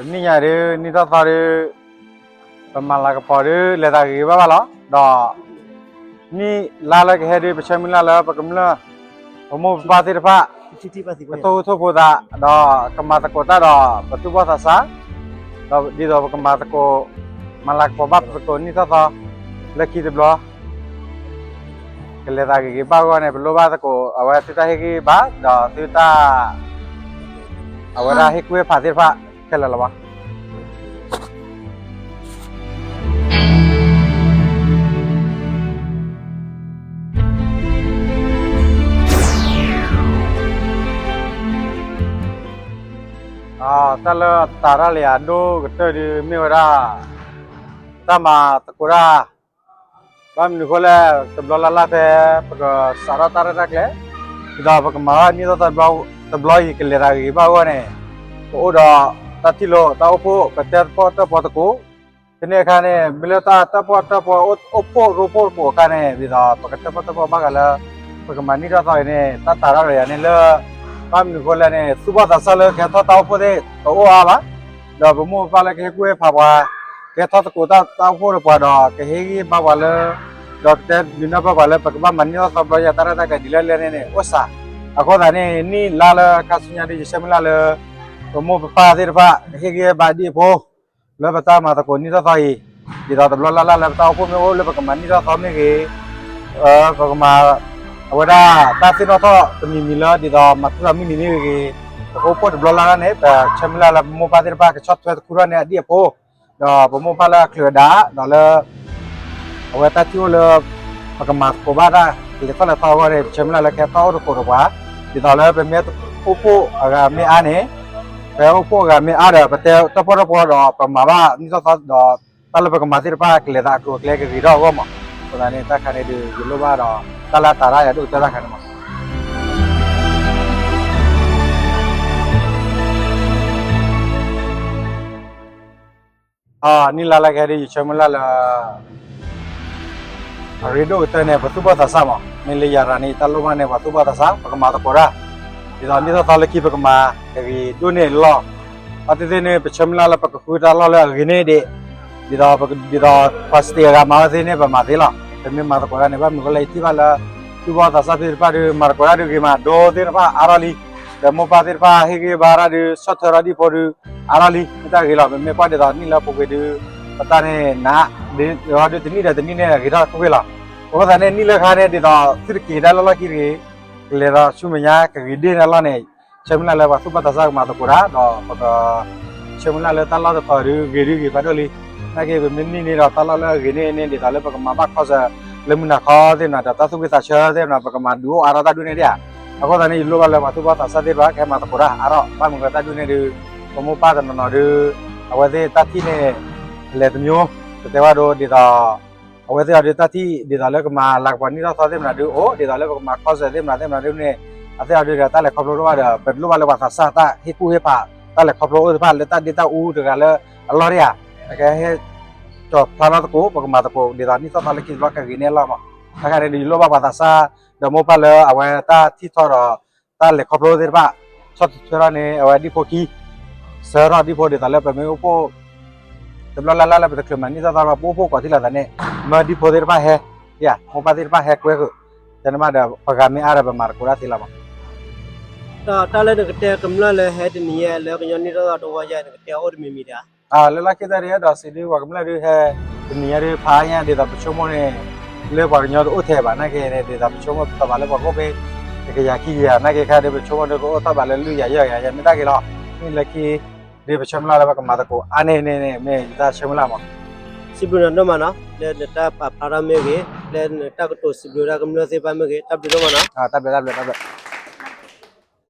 တနံၣ်ညါဒုး နံၣ်ထီၣ်သီဒုး ပမၤလၤကပီၤဒုး လဲၤသးဂ့ၤဂ့ၤဘၣ်ဘၣ်လီၤ. ဒီး နံၣ်လါလၢကဟဲဒုး ပဆၢမုၢ်လၢ်လၢပကမျၢၢ် ပမိၢ်ပပၢ်သ့ၣ်တဖၣ် ကထိၣ်ဟူးထိၣ်ဖိသး ဒီးကမၤသကိးတၢ်ဒီးပသူၣ်ဘီၣ်သးစၢ် ဒီးဒ်သိးပကမၤသကိး မၤလၤကပီၤဘၣ်သကိးနံၣ်ထီၣ်သီ လၢခံတဘျီ ကလဲၤသးဂ့ၤဂ့ၤဘၣ်အဂီၢ်န့ၣ် ပလိၣ်ဘၣ်သကိး အဝဲသုတၢ်ဟ့ၣ်ဂံၢ်ဘါ ဒီးသုတၢ် အဝဲဒၣ်ဟ့ၣ်ကူၣ်ဟ့ၣ်ဖးသ့ၣ်တဖၣ် ခဲလၢာ်လီၤဘၣ်. တၢ်လၢတၢ်ရၢ်လၢယၤဒိၣ်ကတၢၢ်ဒုးမ့ၢ်ဝဲဒၣ် တၢ်မၤသကိးတၢ် ဘၣ်မနုၤအဃိလဲၣ် တဘျီလၢ်လၢ်ဖဲ ပကစးထီၣ်တၢ်ရဲၣ်တၢ်ကျဲၤ ဒ်သိးပကမၤဘၣ်နံၣ်ထီၣ်သီတဘျီအံၤ ကလဲၤသးဂ့ၤဂ့ၤဘၣ်အဂီၢ်န့ၣ် ပအိၣ်ဒီးတၢ်ထံၣ်လိာ်တၢ်အိၣ်ဖှိၣ် ပတဲသပှၢ်တၢၣ်ပီၣ်သကိး ဖဲန့ၣ်အခါန့ၣ် မ့ၢ်လၢတၢ်တၢၣ်ပီၣ်တၢၣ်ပီအိၣ်ဖှိၣ်ရိဖှိၣ်သကိးအခါန့ၣ် ဒ်သိးပကတဲသပှၢ်တၢၣ်ပီၣ်ဘၣ်ဃးလၢ ပကမၤနံၣ်ထီၣ်သီအံၤန့ၣ် တၢ်တၢ်ရၢ်လၢယၤန့ၣ်လၢ ဘၣ်မနုၤအဃိလဲၣ်န့ၣ် သူၣ်ဘီၣ်သးစၢ်လၢကဟဲထီၣ်တၢ်အိၣ်ဖှိၣ်သ့ၣ် တအိၣ်အါဘၣ် ဒီးပမိၢ်ပပၢ်လၢကဟ့ၣ်ကူၣ်ဟ့ၣ်ဖးပှၤ ကဟဲထီၣ်သကိးတၢ်တၢ်အိၣ်ဖှိၣ်ဒီးပှၤဒီး ကဟ့ၣ်ဂံၢ်ဘါပှၤလၢ ဒီးကတဲဒုးနၢ်ပၢၢ်ပှၤလၢပကဘၣ်မၤနံၣ်ထီၣ်သီဘျီယၤတၢ်ရဲၣ်တၢ်ကျဲၤဒ်လဲၣ်လဲၣ်န့ၣ်န့ၣ် အိၣ်စး အဃိသတးန့ၣ် နံၣ်လါလၢခါဆူညါဒ်ယဆၢမုၢ်လၢ်လၢ ပမိၢ်ပပၢ်သ့ၣ်တဖၣ် ကဟ့ၣ်ဂံၢ်ဘါဒ်အဖိ လၢပတၢ်မၤသကိးနံၣ်ထီၣ်သီအံၤ ဒ်သိးတဘျီလၢ်လၢ်လၢပတၢ်အိၣ်ဖှိၣ်မ့ၢ်အိၣ်လၢပကမၤနံၣ်ထီၣ်သီမ့ၢ်ဂ့ၤ ပကမၤ အဝဲဒၣ်တၢ်သ့ၣ်နီၣ်ထီၣ်တမံၤမံၤလၢဒ်သိးမၤထူၣ်မုၢ်နံၤမ့ၢ်ဂ့ၤ ပကအိၣ်ဖှိၣ်တဘျီလၢ်လၢ်န့ၣ် ပဆၢမုၢ်လၢ်လၢပမိၢ်ပၢ်သ့ၣ်တဖၣ်ကဆီၣ်ထွဲတခူထီၣ်န့ၢ်အဒ်အဖိ ဒီးပမိၢ်ပၢ်လၢအချုးအဒၣ် ဒီးလၢ အဝဲတၢ်ထံၣ်အိၣ်လၢ ပကမၤသကိးဘၣ်တၢ် ကလဲၤထီၣ်လဲၤထီအဂီၢ်န့ၣ် ပဆၢမုၢ်လၢ်လၢကဟဲထီၣ်အိၣ်သကိးဒီးပှၤ ဒ်သိးလၢပမ့ၢ်အိၣ်ဖှိၣ်အဂၤမ့ၢ်အါန့ၣ် ပအိၣ်ဖှိၣ်အဂၤမ့ၢ်အါဒီး ပတဲတၢၣ်ပီၣ်တၢၣ်ပီဒီး ပမၤဘၣ်နံၣ်ထီၣ်သီဒီး တၢ်လၢပကမၤသ့ၣ်တဖၣ်ကလဲၤသးအကျိၤအကျဲကဂ့ၤထီၣ်အဂီၢ်မး အဃိသတးန့ၣ် တၢ်ခါန့ၣ်ဒုး ယလိၣ်ဘၣ်ဒီး တၢ်လၢတၢ်ရၢ်ယၤဒိၣ်ကတၢၢ်တၢ်ခါန့ၣ်မး နံၣ်လါလၢကဟဲဒ်ယဆၢမုၢ်လၢ်လၢ အရ့ဒိၣ်ကတၢၢ်န့ၣ် ပသူၣ်ဘီၣ်သးစၢ်မး မ့ၢ်လၢယၤရၤန့ၣ် တၢ်လိၣ်ဘၣ်န့ၣ် ပှၤသူၣ်ဘီၣ်သးစၢ် ပကမၤသကိးတၢ် ဒ်သိးနံၣ်ထီၣ်သီလၢခံပကမၤ ကဂ့ၤဒိၣ်န့ၢ်လီၢ် အဝဲသ့ၣ်န့ၣ် ပဆၢမုၢ်လၢ်လၢပကဃုတၢ်လီၢ်လၢအဂ့ၤန့ၢ်ဒံး ဒ်သိး ဒ်သိး ပှၤစတ့းအဂၤမၤဝဲသ့ၣ်န့ၣ် ပမၤသ့လီၤ ပမ့ၢ်မၤသကိးတၢ်န့ၣ် ဘၣ်မနုၤအဃိလဲၣ် ယထံၣ်ဘၣ်လၢ သူၣ်ဘီၣ်သးစၢ်သ့ၣ်တဖၣ်ဒီး မၤသကိးတၢ်ဒုးဂ့ၤမး ဒိသ့ၣ်တဖၣ်အါထီၣ်လံ ဒီးမိၢ်ပၢ်သ့ၣ်တဖၣ်ဟ့ၣ်ဂံၢ်ဘါတၢ်ဒုး ဆီၣ်ထွဲထီၣ်ဒ်ဖိဒုး အါထီၣ်လံ မ့ၢ်တၢ်ဂ့ၤလီၤ ပမ့ၢ်ကွၢ်ဒ်သိးနံၣ်လၢပူၤကွံာ်ဒုး ပတၢ်န့ၣ်နး ဒ်တနံၣ်ဒီးတနံၣ်န့ၣ် ဂ့ၤထီၣ်ကွ့ၢ်ကွ့ၢ်လီၤ အဃိသတးန့ၣ် နံၣ်လၢခါန့ၣ် ဒ်သိး သုတက့ၤဒၣ်လၢလီၢ်ခံတဂ့ၤ ကလဲၤဒီးဆူမဲာ်ညါ ကဂ့ၤဒ့ၣ်န့ၢ်လီၢ်န့ၣ် ဆၢမုၢ်လၢ်လၢပှၤသူၣ်ဘီၣ်သးစၢ်ကမၤသကိးတၢ် ဒီးပက ဆၢမုၢ်လၢ်လၢတၢ်လီၢ်တတီၤဒုး ဂ့ၤဒုးဂ့ၤဖးဒိၣ်လံ နာ်က့ပမ့ၢ်နံၣ်န့ၣ်ဒီးတၢ်လီၢ်လၢအဂ့ၤန့ၢ်န့ၣ် ဒ်သိးလၢပကမၤဘၣ်ခီစၢၤ လၢမုၢ်နၤခီသ့ၣ်မနၤဒီး တၢ်သူၣ်ဝံၣ်သးဆၢသ့ၣ်မနၤ ပကမၤဒုးအိၣ်အါထီၣ်တၢ်ဒုးန့ၢ်ဒံးဧါ အဃိသတးန့ၣ် ယလိၣ်ဘၣ်လၢပှၤသူၣ်ဘီၣ်သးစၢ်သ့ၣ်တဖၣ် ကဟဲမၤသကိးတၢ်အါထီၣ် ဘၣ်မနုၤဃိတၢ်ဒုးန့ၢ်ဒုး ပမိၢ်ပၢ်တနီၤနီၤဒုး အဝဲသ့ၣ်တၢ်ထံၣ်န့ၣ် လဲၤတမျိုး ပတဲဝဲဒိဒ်သိး အဝဲသ့ၣ်အီၤဒုးတၢ်ထံၣ် ဒ်သိးလၢကမၤလၤကပီၤနံၣ်ထီၣ်သီသ့ၣ်မနၤဒုးအိၣ် ဒ်သိးလၢပကမၤခီစၢၤသ့ၣ်မနၤသ့ၣ်မနၤဒုးန့ၣ် အသ့ၣ်အီၤဒုးဒီးတၢ်လဲၤခီဖျိတအိၣ်ဘၣ်ဒီး ပလိၣ်ဘၣ်လၢပှၤသးစၢ်တၢ်ဟ့ၣ်ကူၣ်ဟ့ၣ်ဖး တၢ်လဲၤခီဖျိအိၣ်သ့ၣ်တဖၣ်လၢတၢ်ဒ့တၢ်အူတဂၤလၢအလီၢ်ဒံးဧါ ကဟဲ ကၠီၤဖျါထီၣ်သကိး ပကမၤသကိး ဒ်သိးနံၣ်ထီၣ်သီလၢခံတဘျီကဂ့ၤန့ၢ်အလီၢ်မး တခါန့ၣ်ဒုးယလိၣ်ဘၣ်ပှၤသးစၢ် ဒီးမိၢ်ပၢ်လၢအဝဲတၢ်ထံၣ်ထီၣ်ဒီး တၢ်လဲၤခီဖျိသ့ၣ်တဖၣ် ဆီၣ်ထွဲထီၣ်န့ၢ် အဝဲဒံၣ်ဖိခံ စၢထီၣ်ဒံၣ်ဖိဒ်သိးလၢပမ့ၢ်အိၣ်ဖှိၣ် တဘျီလၢ်လၢ်လၢပတချုးမၤနံၣ်ထီၣ်သီဒီး ပအိၣ်ဖှိၣ်ကိးထံၣ်လိာ်သးန့ၣ် မၢဒံၣ်ဖိသ့ၣ်တဖၣ်ဟဲ မိၢ်ပၢ်သ့ၣ်တဖၣ်ဟဲကွဲဃုာ် တန့ၣ်မးဒီး ပှၤဂၤမ့ၢ်အါဒီးပမၤသကိးတၢ်သ့လီၤမး ဒီးတၢ်လၢနကတဲကမျၢၢ်လၢဟဲတနံၤညါလၢကညီနံၣ်ထီၣ်သီတဝီယါ နကတဲအိၣ်တမံၤမံၤဒၣ် လၢလီၢ်ခံတၢ်ဒုး အဲၣ်ဒိးစံးဒုးပှၤကမျၢၢ်ဒုးဟဲ တနံၤညါဒုးဖးအါညါ ဒ်သိးပဆိကမိၣ်န့ၣ် လၢပှၤကညီတအိၣ်ထဲဘၣ်နာ်က့န့ၣ် ဒ်သိးပဆိကမိၣ်ပတီၢ်ဘၣ်လၢပှၤကအိၣ်ဖဲ တကယၤခံကယၤနာ်က့ခါဒုး ပဆိကမိၣ်ဒုးကအိၣ်ထီၣ်ဘၣ်လၢလွံၢ်ကယၤယဲၢ်ကယၤယဲၢ် မ့ၢ်တၢ်ဂ့ၤလီၤ. မ့ၢ်လၢခံ ဒုးပဆၢမုၢ်လၢ်လၢပကမၤသကိးအါန့ၢ်န့ၣ်န့ၣ် မ့ၢ်ယတၢ်ဆၢမုၢ်လၢ်မး. စံးဘျုးနၤဒိၣ်မးနီၤ လၢနတၢ်ပာ်ဖျါထီၣ်မ့ၢ်ဂ့ၤ လၢနတၢ်ကတိၤစံးဘျုးတၢ်ကမျၢၢ်သ့ၣ်တဖၣ်မ့ၢ်ဂ့ၤ တၢ်ဘျုးဒိၣ်မးနီၤ. တၢ်ဘျုး တၢ်ဘျုး တၢ်ဘျုး.